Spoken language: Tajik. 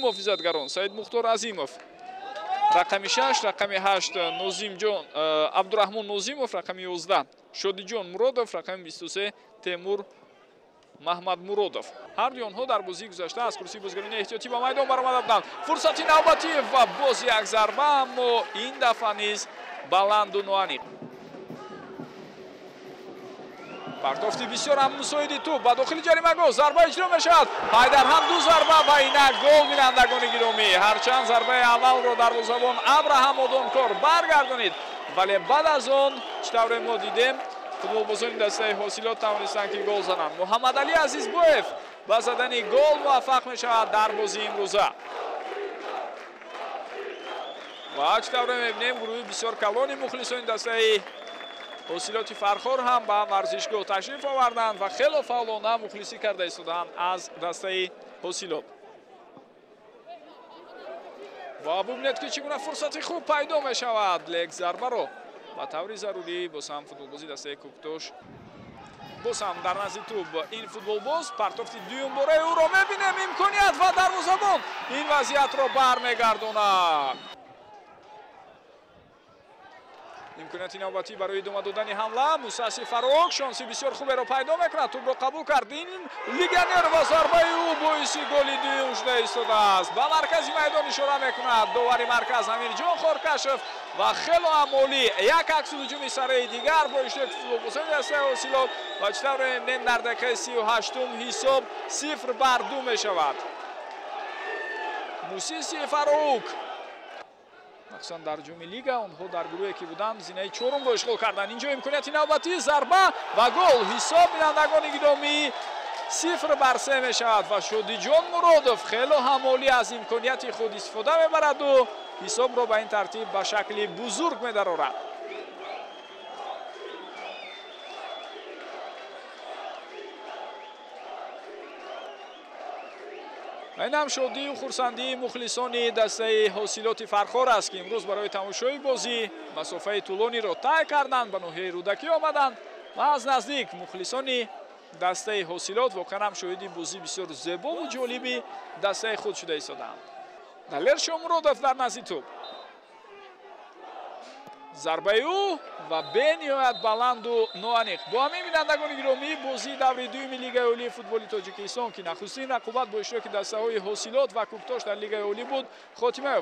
муҳофизатгарон Саид Мухтор Азимов, рақами 6, рақами 8 Нозимҷон Абдураҳмон Нозимов, рақами 11 Шодиҷон Муродов, рақами 23 Темур Маҳмадмуродов. Ҳар дуи онҳо дар бозии гузашта аз курсии бозигарони эҳтиётӣ ба майдон баромада буданд. Фурсати навбатӣ ва боз як зарба, аммо ин дафъа низ баланду ноаниқ. Партофти бисёр ҳам мусоиди тӯб ба дохили ҷаримагоҳ, зарба иҷро мешавад. Пайдарҳам ду зарба ва инак гол, бинандагони гиромӣ. Ҳарчанд зарбаи аввалро дарвозабон Абраҳам Одонкор баргардонид, вале баъд аз он чӣ тавре мо дидем, футболбозони дастаи Ҳосилот тавонистанд, ки гол зананд. Муҳаммадалӣ Азизбоев ба задани гол муваффақ мешавад дар бозии имрӯза. Ва чӣ тавре мебинем, гурӯҳи бисёр калони мухлисони дастаи Ҳосилоти Фархор ҳам ба варзишгоҳ ташриф оварданд ва хело фаъолона мухлисӣ карда истодаанд аз дастаи Ҳосилот. Ва бубинед, ки чӣ гуна фурсати хуб пайдо мешавад, лек зарбаро ба таври зарурӣ боз ҳам футболбози дастаи Кӯктош, боз ҳам дар назди тӯб ин футболбоз, партофти дуюмбораи ӯро мебинем, имконият ва дарвозабон ин вазъиятро бармегардонад. Имконияти навбатӣ барои идома додани ҳамла, Мусаси Фарук шонси бисёр хуберо пайдо мекунад, тӯбро қабул кард ин легионер ва зарбаи ӯ боиси голи дуюм шуда истодааст. Ба маркази майдон ишора мекунад довари марказ Амирҷон Хоркашев ва хело ҳам олӣ як аксулҳуҷуми сараи дигар бо иштироки футболбозони дастаи Ҳосилот ва чӣ тавре мебинем, дар дақиқаи 38-ум ҳисоб 0-2 мешавад. Мусиси Фарук, махсусан дар ҷоми лига онҳо дар гурӯҳе ки буданд, зинаи чорумро ишғол карданд. Инҷо имконияти навбатӣ, зарба ва гол. Ҳисоб, бинандагони гиромӣ, 0-3 мешавад ва Шодиҷон Муродов хело ҳам олӣ аз имконияти худ истифода мебараду ҳисобро ба ин тартиб ба шакли бузург медарорад. Ин ҳам шодию хурсандии мухлисони дастаи Ҳосилоти Фархор аст, ки имрӯз барои тамошои бозӣ масофаи тӯлониро тай карданд, ба ноҳияи Рӯдакӣ омаданд ва аз наздик мухлисони дастаи Ҳосилот воқеан ҳам шоҳиди бозии бисёр зебову ҷолиби дастаи худ шуда истодаанд. Далер Шомуродов дар назди тӯб, зарбаи ӯ ва бениҳоят баланду ноаниқ. Бо ҳамин, бинандагони гиромӣ, бозии даври дуюми Лигаи олии футболи Тоҷикистон, ки нахустин рақобат бо иштироки дастаҳои Ҳосилот ва Кӯктош дар Лигаи олӣ буд, хотима ёфт.